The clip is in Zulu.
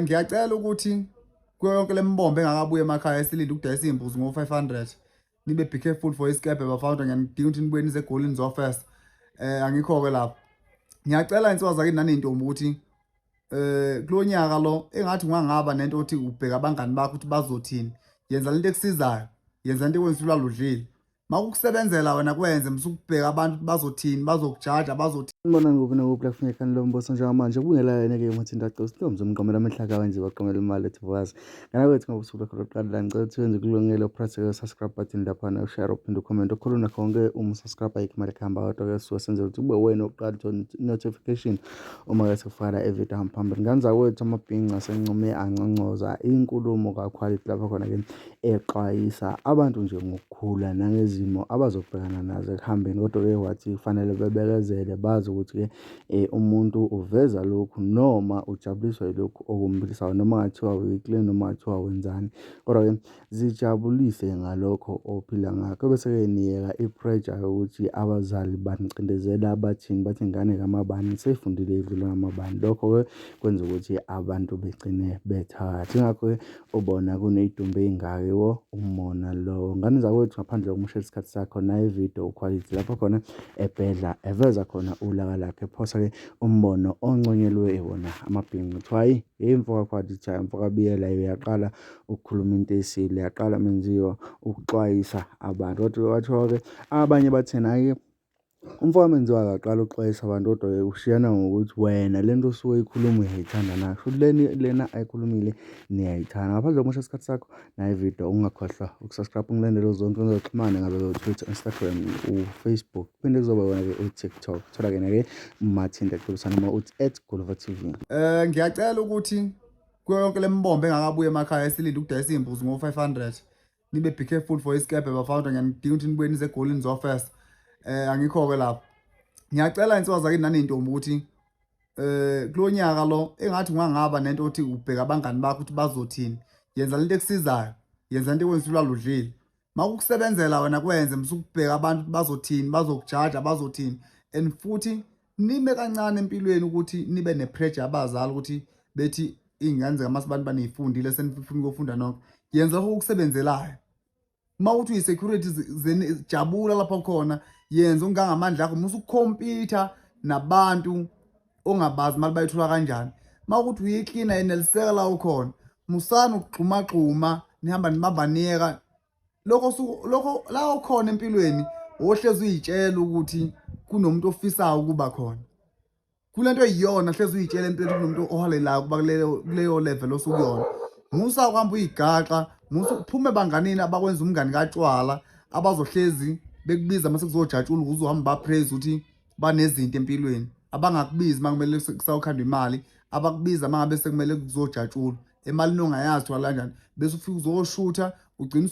Ngiyacela ukuthi kuyo yonke lemibombo engakabuya emakhaya esilinde ukudayisa iy'mbuzi ngo-500, nibe be careful for isikebhe bafana. Ngiyanidinga ukuthi nibuye nize eGoli nizofesa. Angikho-ke lapho. Ngiyacela insizwa zakini naney'ntombi ukuthi kulo nyaka lo engathi ungangaba nento othi ubheka abangani bakho ukuthi bazothini. Yenza lento ekusizayo, yenza into ekwenza ulale udlile. Makukusebenzela wena kwenze, musukubheka abantu bazothini, bazokujaja, bazothini. Sanibonani kuphi nakuphi la kufuneka khani lombuso njengamanje kubungela yena-ke uMathinta Gcosi intombi zomqomela amehla kawenzi baqomela imali ethi vukazi ngana kwethu ngoba usuku lwakho lokuqala la ngicela ukuthi wenze kulungele upress subscribe button laphana ushare uphinde ucomment ukhuluma nakho konke uma usubscribe ayikho imali ekuhamba kodwa-ke suke senzela ukuthi kube wena oqala uthola notification uma-ke sekufaka ividiyo hamba phambili. Ngane zakwethu amabhinca asencume anconcoza inkulumo kaQuality lapho khona-ke exwayisa abantu nje ngokukhula nangezimo abazobhekana nazo ekuhambeni. Kodwa-ke wathi kufanele bebekezele bazi ukuthi-ke umuntu uveza lokhu noma ujabuliswa yilokhu okumbilisayo noma ngathiwa uyi-clean noma ngathiwa wenzani. Kodwa-ke zijabulise ngalokho ophila ngakho bese-ke niyeka i-pressure yokuthi abazali banicindezela bathini, bathi ingane kamabani seyifundile idlula kamabani. Lokho-ke kwenza ukuthi abantu begcine bethakatha. Yingakho-ke ubona kuney'dumbu ey'ngaka yiwo umona lowo. Ngane zakwethu ngaphandle kokumoshela isikhathi sakho nayi ividiyo uQuality lapho khona ebhedla eveza khona ulaka lakhe ephosa-ke umbono onconyelwe wona amabhinca. Kuthiwa hhayi, hheyi mfo kaQuality, hhayi mfo kaBiyela uyaqala ukukhuluma into esile, yaqala menziwa ukuxwayisa abantu. Kodwa kwathiwa-ke abanye bathena hhayi-ke umfo kaMenziwa akaqali ukuxwayisa abantu kodwa-ke ushiyana ngokuthi wena le nto osuke uyikhuluma uyayithanda na. Kushuthi lena ayikhulumile niyayithanda. Ngaphandle kokumosha isikhathi sakho nayi ividiyo ungakhohlwa ukusubscribe ungilandele zonke ngezokuxhumana ngabe u-Twitter, Instagram, u-Facebook kuphinde kuzoba wona-ke u-TikTok. Thola-ke na-ke Mathinta Gcobisa noma uthi @GulvaTV. Ngiyacela ukuthi kuyo yonke lemibombo engakabuya emakhaya esilinde ukudayisa iy'mbuzi ngo-500, nibe be careful for isikebhe bafana. Ngiyanidinga ukuthi nibuye nize eGoli nizofesa. Angikho-ke lapho. Ngiyacela insizwa zakini naney'ntombi ukuthi kulo nyaka lo engathi ungangaba nento othi ubheka abangani bakho ukuthi bazothini. Yenza lento ekusizayo, yenza into ekwenza ulale udlile. Makukusebenzela wena kwenze, musukubheka abantu bazothini, bazokujaja, bazothini. And futhi nime kancane empilweni ukuthi nibe ne-pressure yabazali ukuthi bethi iy'ngane zikamasibani baniyifundile senifuna ukuyofunda nonke. Yenza lokho okusebenzelayo. Uma uthi uyi-security jabula lapho khona, yenza okungangamandla akho, musa ukukhompyutha nabantu ongabazi imali bayithola kanjani. Uma ukuthi uyiklina yeneliseka la ukhona, musani ukugxumagxuma nihamba nibamba niyeka lokho lokho la ukhona empilweni. Wohlezi uyitshela ukuthi kunomuntu ofisayo ukuba khona kule nto eyiyona, hlezi uyitshela empilweni kunomuntu ohalelayo ukuba kuleyo level osukuyona. Musa ukuhamba uyigaxa, musa uphume ebanganini abakwenza umngani katshwala abazohlezi bekubiza mase kuzojatshula ukuze uhambe bapraise ukuthi banezinto empilweni, abangakubizi uma kumele kusawukhandwa imali, abakubiza uma ngabe sekumele kuzojatshulwa emalini ongayazi thola kanjani, bese ufika uzoshutha ugcina.